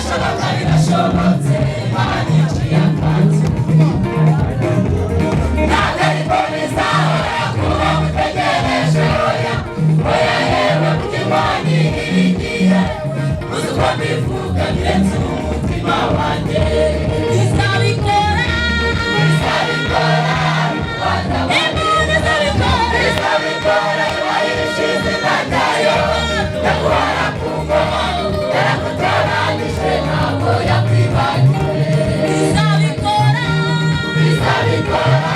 Ibidashoboka birashobotse, Imana iciye akanzu. Ntabwo ariko bizahora kuba mutegereje, oya oya, yewe kuko Imana ihirigiye. Uzi uko mbivuga birenze umutima wanjye. Izabikora. Izabikora, Rwanda. Imana izabikora. Izabikora, yubahisha izina ryayo. Ndaguhora ku ngoma, yaragutoranyije, ntabwo yakwibagiwe. Izabikora. Izabikora,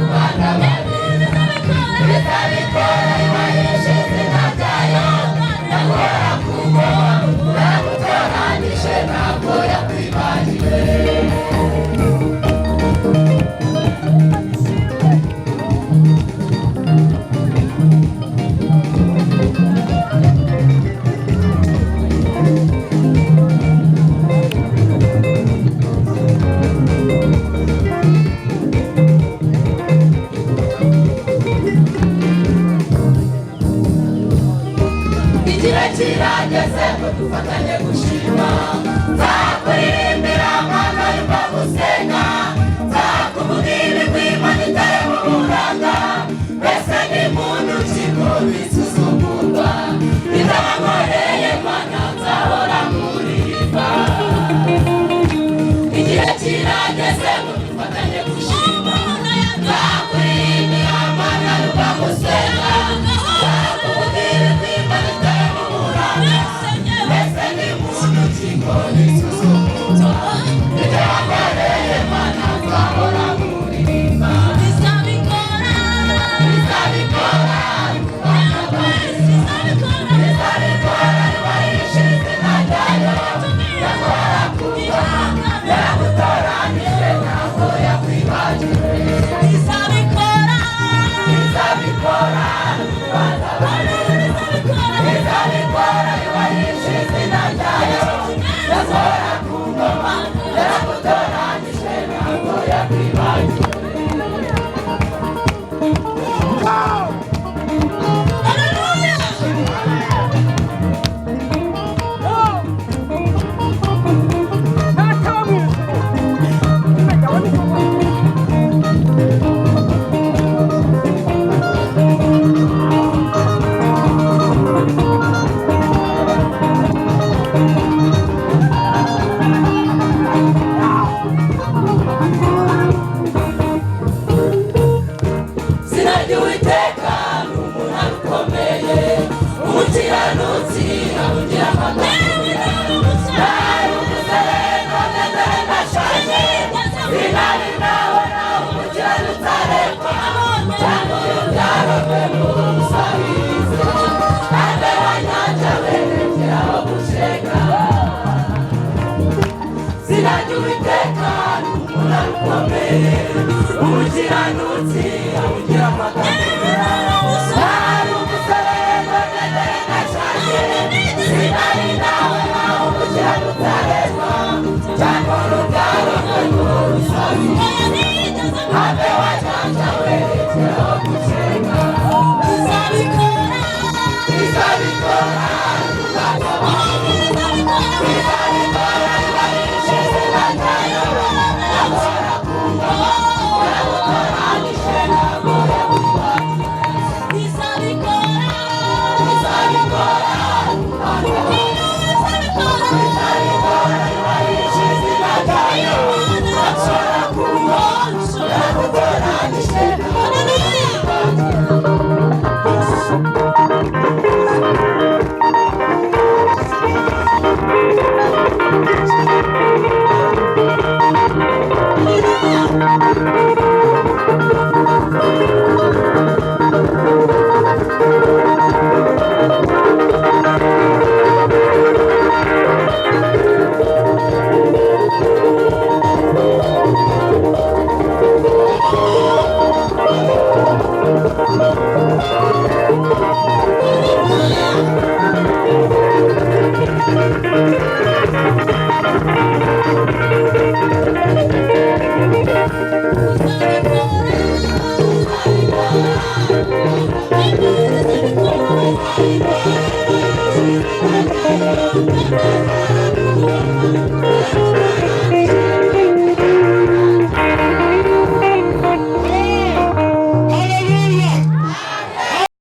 Rwanda. Imana izabikora. Izabikora, yubahisha izina ryayo. Ndaguhora ku ngoma, yaragutoranyije, ntabwo yakwibagiwe. Igihe kirageze ngo dufatanye gushima. Nzakuririmbira Mana yumva gusenga, nzakuvuga ibigwi Imana itari mu buranga. Mbese ni muntu ki ko bisuzugurwa? Ibyo wankoreye Mana nzahora nkuririmba. Igihe kirageze ngo dufatanye gushima. Nzakuririmbira Mana yumva gusenga, nzakuvuga ibigwi Imana itari mu buranga. Mbese ni muntu ki ko bisuzugurwa? Ibyo wankoreye Mana nzahora nkuririmba. Izabikora. Izabikora. Izabikora. Izabikora, yubahisha izina ryayo. Ndaguhora ku ngoma, yaragutoranyije, ntabwo yakwibagiwe. Izabikora. Izabikora, Rwanda. Izabikora. Izabikora, yubahisha izina ryayo. Ndaguhora ku ngoma, yaragutoranyije, ntabwo yakwibagiwe. Hallelujah. Izina ry'Uwiteka ni umunara ukomeye, umukiranutsi abugira amagambo. Nari umusore none dore ndashaje, sinari nabona umukiranutsi arekwa, cyangwa urubyaro rwe ngo rusabirize. Abe wanyanja berekeraho gushega. Izina ry'Uwiteka ni umunara ukomeye, umukiranutsi abugira amagambo. Nari umusore none dore ndashaje, sinari nabona umukiranutsi arekwa, cyangwa urubyaro rwe ngo rusabirize. Abe wanyanja werekeraho gusenga. Izabikora. Izabikora, izabikora, yubahisha izina ryayo. Ndaguhora ku ngoma, yaragutoranyije, ntabwo yakwibagiwe. Izabikora. Izabikora, izabikora, yubahisha izina ryayo. Ndaguhora ku ngoma, yaragutoranyije, ntabwo yakwibagiwe. Thank you.